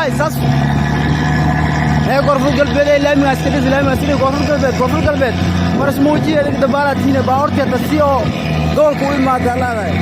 Waay saas ee Koonfur Galbeed ee laamiga iska dhis, laamiga iska dhis. Koonfur Galbeed, Koonfur Galbeed, mar ismuujiya. Idinka dabaalaatiine baabuurteeda si oo gobolka u imaada leedahay.